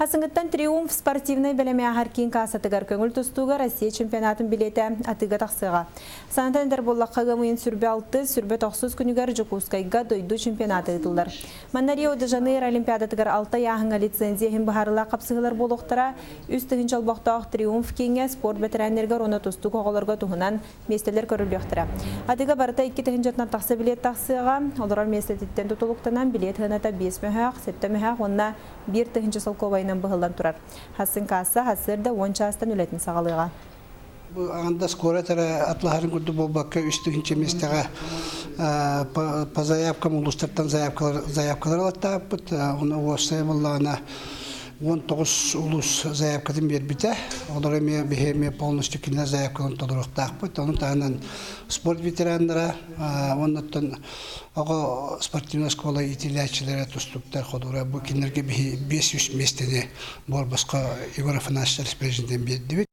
Хасыҥыттан «Триумф» спортивнай бэлэми ааһар киин кассатыгар көҥүл тустууга Россия чемпионатын билиэтэ атыыга тахсыаҕа. Санатан этэр буоллахха, ыам ыйын сүрбэ алтыс, сүрбэ тохсус күнүгэр Дьокуускайга дойду чемпионата ыытыллар. Манна Рио-де-Жанейро Олимпиадатыгар алта ыйааһыҥҥа лицензия иһин быһаарыылаах хапсыһыылар буолуохтара. 3000 олбохтоох «Триумф» кииҥҥэ спорт бэтэрээннэригэр уонна тустуук оҕолорго туһунан миэстэлэр көрүллүөхтэрэ. Атыыга барыта 2 тыһыынчаттан тахса билиэт тахсыаҕа. Олорор миэстэтиттэн тутулуктанан билиэт сыаната 5 мөһөөх, 7 мөһөөх уонна 1000 солкуобайынан быһыллан турар. Хассын касса сарсыарда 10 чаастан үлэтин саҕалыаҕа. Бу аҥардас куорат эрэ атлаһарын курдук буолбакка, 3000 миэстэҕэ по заявкам улуустартан заявкалар заявкалар ылаттаабыппыт. Ону уопсайа буоллаҕына 19 улуус заявкатын биэрбитэ. Олор эмиэ биһи эмиэ полностью кинилэр заявкаларын толоруохтаахпыт. Ону таһынан спорт ветераннара уоннаттан оҕо спортивнай оскуола иитиллээччилэрэ, тустууктар, ходуура бу кинилэргэ биһи 500 миэстэни буор босхо Егор Афанасьевич президент биэрдибит.